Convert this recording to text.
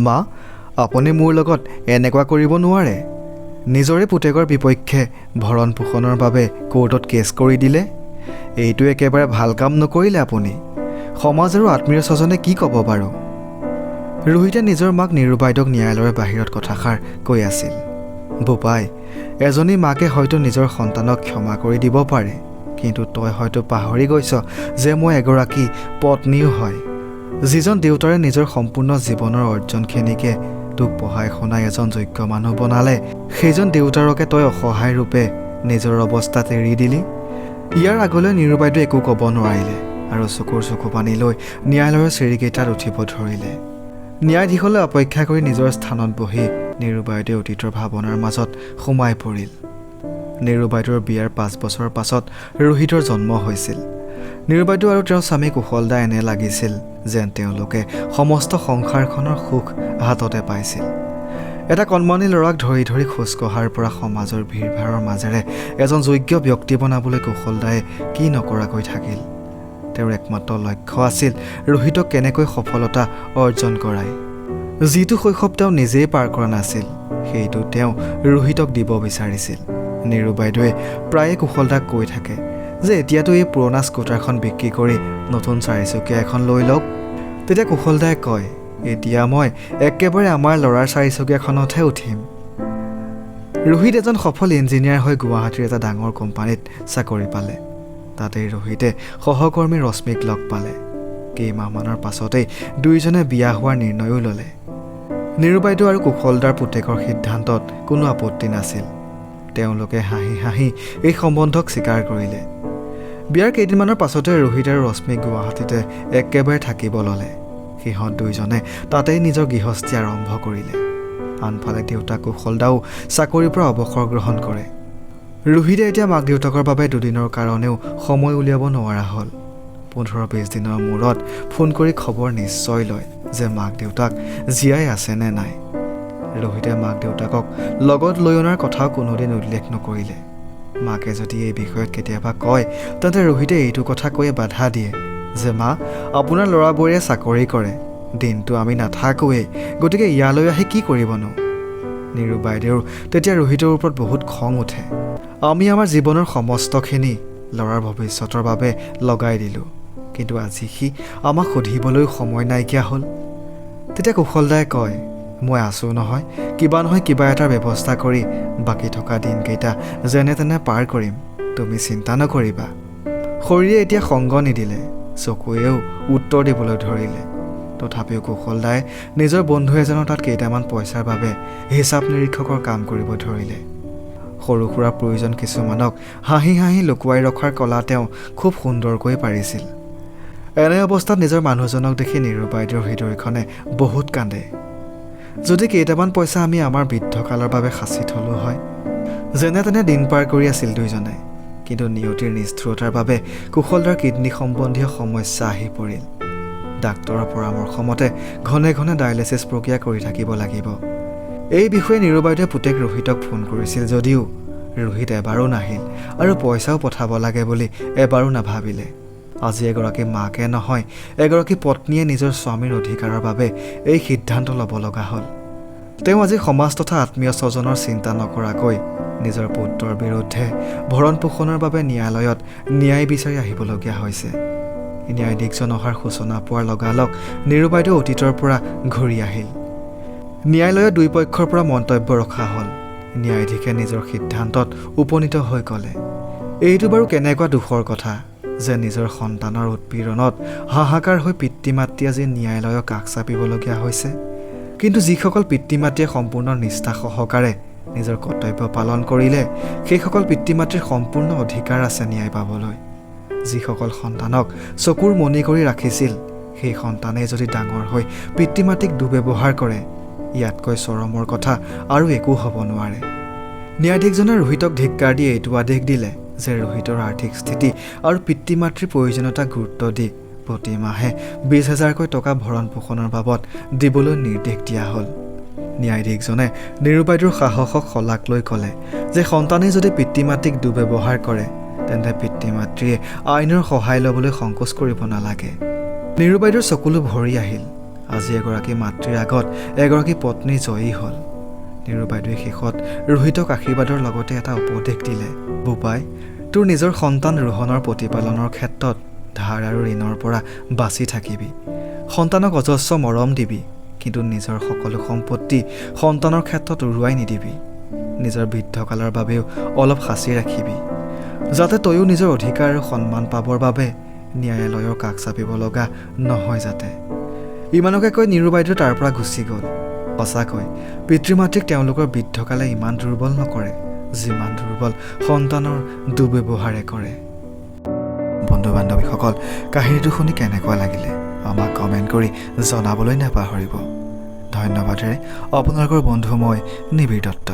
মা, আপুনি মোৰ লগত এনেকুৱা কৰিব নোৱাৰে। নিজৰে পুতেকৰ বিপক্ষে ভৰণ পোষণৰ বাবে কোৰ্টত কেছ কৰি দিলে, এইটো একেবাৰে ভাল কাম নকৰিলে আপুনি। সমাজ আৰু আত্মীয় স্বজনে কি ক'ব বাৰু? ৰোহিতে নিজৰ মাক নিৰু বাইদেউক ন্যায়ালয়ৰ বাহিৰত কথাষাৰ কৈ আছিল। বোপাই, এজনী মাকে হয়তো নিজৰ সন্তানক ক্ষমা কৰি দিব পাৰে, কিন্তু তই হয়তো পাহৰি গৈছ যে মই এগৰাকী পত্নীও হয়। যিজন দেউতাৰে নিজৰ সম্পূৰ্ণ জীৱনৰ অৰ্জনখিনিকে তোক পঢ়াই শুনাই এজন যোগ্য মানুহ বনালে, সেইজন দেউতাৰকে তই অসহায় ৰূপে নিজৰ অৱস্থাত এৰি দিলি। ইয়াৰ আগলৈ নিৰু বাইদেৱে একো ক'ব নোৱাৰিলে আৰু চকুৰ চকু পানী লৈ ন্যায়ালয়ৰ চিৰিকেইটাত উঠিব ধৰিলে। ন্যায়াধীশলৈ অপেক্ষা কৰি নিজৰ স্থানত বহি নিৰু বাইদেৱে অতীতৰ ভাৱনাৰ মাজত সোমাই পৰিল। নিৰু বাইদেউৰ বিয়াৰ 5 বছৰৰ পাছত ৰোহিতৰ জন্ম হৈছিল। নিৰু বাইদেউ আৰু তেওঁৰ স্বামী কুশলদা এনে লাগিছিল যেন তেওঁলোকে সমস্ত সংসাৰখনৰ সুখ হাততে পাইছিল। এটা কণমানি ল'ৰাক ধৰি ধৰি খোজ কঢ়াৰ পৰা সমাজৰ ভিৰ ভাৰৰ মাজেৰে এজন যোগ্য ব্যক্তি বনাবলৈ কুশলদাই কি নকৰাকৈ থাকিল। তেওঁৰ একমাত্ৰ লক্ষ্য আছিল ৰোহিতক কেনেকৈ সফলতা অৰ্জন কৰাই। যিটো শৈশৱ তেওঁ নিজেই পাৰ কৰা নাছিল, সেইটো তেওঁ ৰোহিতক দিব বিচাৰিছিল। নিৰু বাইদেৱে প্ৰায়ে কুশলদাক কৈ থাকে যে এতিয়াতো এই পুৰণা স্কুটাৰখন বিক্ৰী কৰি নতুন চাৰিচকীয়া এখন লৈ লওক। তেতিয়া কুশলদাই কয়, এতিয়া মই একেবাৰে আমাৰ ল'ৰাৰ চাৰিচকীয়াখনতহে উঠিম। ৰোহিত এজন সফল ইঞ্জিনিয়াৰ হৈ গুৱাহাটীৰ এটা ডাঙৰ কোম্পানীত চাকৰি পালে। তাতেই ৰোহিতে সহকৰ্মী ৰশ্মিক লগ পালে। কেইমাহমানৰ পাছতেই দুয়োজনে বিয়া হোৱাৰ নিৰ্ণয়ো ল'লে। নিৰু বাইদেউ আৰু কুশলদাৰ পুতেকৰ সিদ্ধান্তত কোনো আপত্তি নাছিল। তেওঁলোকে হাঁহি হাঁহি এই সম্বন্ধক স্বীকাৰ কৰিলে। বিয়াৰ কেইদিনমানৰ পাছতে ৰোহিত আৰু ৰশ্মিক গুৱাহাটীতে একেবাৰে থাকিব ল'লে। সিহঁত দুয়োজনে তাতেই নিজৰ গৃহস্থী আৰম্ভ কৰিলে। আনফালে দেউতাক কুশলদাও চাকৰিৰ পৰা অৱসৰ গ্ৰহণ কৰে। ৰোহিতে এতিয়া মাক দেউতাকৰ বাবে দুদিনৰ কাৰণেও সময় উলিয়াব নোৱাৰা হ'ল। 15-20 দিনৰ মূৰত ফোন কৰি খবৰ নিশ্চয় লয় যে মাক দেউতাক জীয়াই আছে নে নাই। ৰোহিতে মাক দেউতাকক লগত লৈ অনাৰ কথাও কোনোদিন উল্লেখ নকৰিলে। মাকে যদি এই বিষয়ত কেতিয়াবা কয়, তেন্তে ৰোহিতে এইটো কথা কৈয়ে বাধা দিয়ে যে মা, আপোনাৰ ল'ৰাবোৰে চাকৰি কৰে, দিনটো আমি নাথাকোৱেই, গতিকে ইয়ালৈ আহি কি কৰিবনো? নিৰু বাইদেউৰ তেতিয়া ৰোহিতৰ ওপৰত বহুত খং উঠে। আমি আমাৰ জীৱনৰ সমস্তখিনি ল'ৰাৰ ভৱিষ্যতৰ বাবে লগাই দিলোঁ, কিন্তু আজি সি আমাক সুধিবলৈ সময় নাইকিয়া হ'ল। তেতিয়া কুশলদাই কয়, মই আছোঁ নহয়, কিবা নহয় কিবা এটাৰ ব্যৱস্থা কৰি বাকী থকা দিনকেইটা যেনে তেনে পাৰ কৰিম, তুমি চিন্তা নকৰিবা। শৰীৰে এতিয়া সংগ নিদিলে, চকুৱেও উত্তৰ দিবলৈ ধৰিলে। তথাপিও কুশলদাই নিজৰ বন্ধু এজনৰ তাত কেইটামান পইচাৰ বাবে হিচাপ নিৰীক্ষকৰ কাম কৰিব ধৰিলে। সৰু সুৰা প্ৰয়োজন কিছুমানক হাঁহি হাঁহি লুকুৱাই ৰখাৰ কলা তেওঁ খুব সুন্দৰকৈ পাৰিছিল। এনে অৱস্থাত নিজৰ মানুহজনক দেখি নিৰু বাইদেউৰ হৃদয়খনে বহুত কান্দে। যদি কেইটামান পইচা আমি আমাৰ বৃদ্ধকালৰ বাবে সাঁচি থলোঁ হয়। যেনে তেনে দিন পাৰ কৰি আছিল দুইজনে। কিন্তু নিয়তিৰ নিষ্ঠুৰতাৰ বাবে কুশলদাৰ কিডনী সম্বন্ধীয় সমস্যা আহি পৰিল। ডাক্তৰৰ পৰামৰ্শ মতে ঘনে ঘনে ডায়েলিচিছ প্ৰক্ৰিয়া কৰি থাকিব লাগিব। এই বিষয়ে নিৰু বাইদেৱে পুতেক ৰোহিতক ফোন কৰিছিল যদিও ৰোহিত এবাৰো নাহিল আৰু পইচাও পঠাব লাগে বুলি এবাৰো নাভাবিলে। আজি এগৰাকী মাকে নহয়, এগৰাকী পত্নীয়ে নিজৰ স্বামীৰ অধিকাৰৰ বাবে এই সিদ্ধান্ত ল'ব লগা হ'ল। তেওঁ আজি সমাজ তথা আত্মীয় স্বজনৰ চিন্তা নকৰাকৈ নিজৰ পুত্ৰৰ বিৰুদ্ধে ভৰণ পোষণৰ বাবে ন্যায়ালয়ত ন্যায় বিচাৰি আহিবলগীয়া হৈছে। ন্যায়াধীশজন অহাৰ সূচনা পোৱাৰ লগালগ নিৰু বাইদেউ অতীতৰ পৰা ঘূৰি আহিল। ন্যায়ালয়ত দুই পক্ষৰ পৰা মন্তব্য ৰখা হ'ল। ন্যায়াধীশে নিজৰ সিদ্ধান্তত উপনীত হৈ ক'লে, এইটো বাৰু কেনেকুৱা দুখৰ কথা যে নিজৰ সন্তানৰ উৎপীড়নত হাহাকাৰ হৈ পিতৃ মাতৃ আজি ন্যায়ালয়ৰ কাষ চাপিবলগীয়া হৈছে। কিন্তু যিসকল পিতৃ মাতৃয়ে সম্পূৰ্ণ নিষ্ঠা সহকাৰে নিজৰ কৰ্তব্য পালন কৰিলে, সেইসকল পিতৃ মাতৃৰ সম্পূৰ্ণ অধিকাৰ আছে ন্যায় পাবলৈ। যিসকল সন্তানক চকুৰ মণি কৰি ৰাখিছিল, সেই সন্তানেই যদি ডাঙৰ হৈ পিতৃ মাতৃক দুৰ্ব্যৱহাৰ কৰে, ইয়াতকৈ চৰমৰ কথা আৰু একো হ'ব নোৱাৰে। ন্যায়াধীশজনে ৰোহিতক ধিক্কাৰ দি এইটো আদেশ দিলে যে ৰোহিতৰ আৰ্থিক স্থিতি আৰু পিতৃ মাতৃৰ প্ৰয়োজনীয়তাক গুৰুত্ব দি প্ৰতিমাহে 20,000কৈ টকা ভৰণ পোষণৰ বাবদ দিবলৈ নিৰ্দেশ দিয়া হ'ল। ন্যায়াধীশজনে নিৰু বাইদেউৰ সাহসক শলাগ লৈ ক'লে যে সন্তানে যদি পিতৃ মাতৃক দুৰ্ব্যৱহাৰ কৰে, তেন্তে পিতৃ মাতৃয়ে আইনৰ সহায় ল'বলৈ সংকোচ কৰিব নালাগে। নিৰু বাইদেউৰ চকুলো ভৰি আহিল। আজি এগৰাকী মাতৃৰ আগত এগৰাকী পত্নী জয়ী হ'ল। নিৰু বাইদেৱে শেষত ৰোহিতক আশীৰ্বাদৰ লগতে এটা উপদেশ দিলে, বোপাই, তোৰ নিজৰ সন্তান ৰোহনৰ প্ৰতিপালনৰ ক্ষেত্ৰত ধাৰ আৰু ঋণৰ পৰা বাচি থাকিবি। সন্তানক অজস্ৰ মৰম দিবি, কিন্তু নিজৰ সকলো সম্পত্তি সন্তানৰ ক্ষেত্ৰত উৰুৱাই নিদিবি। নিজৰ বৃদ্ধকালৰ বাবেও অলপ সাঁচি ৰাখিবি, যাতে তয়ো নিজৰ অধিকাৰ আৰু সন্মান পাবৰ বাবে ন্যায়ালয়ৰ কাষ চাপিব লগা নহয় যাতে। ইমানকে কৈ নিৰু বাইদেউ তাৰ পৰা গুচি গ'ল। সঁচাকৈ পিতৃ মাতৃক তেওঁলোকৰ বৃদ্ধকালে ইমান দুৰ্বল নকৰে, যিমান দুৰ্বল সন্তানৰ দুৰ্ব্যৱহাৰে কৰে। বন্ধু বান্ধৱীসকল, কাহিনীটো শুনি কেনেকুৱা লাগিলে আমাক কমেণ্ট কৰি জনাবলৈ নাপাহৰিব। ধন্যবাদেৰে আপোনালোকৰ বন্ধু মই নিবিড় দত্ত।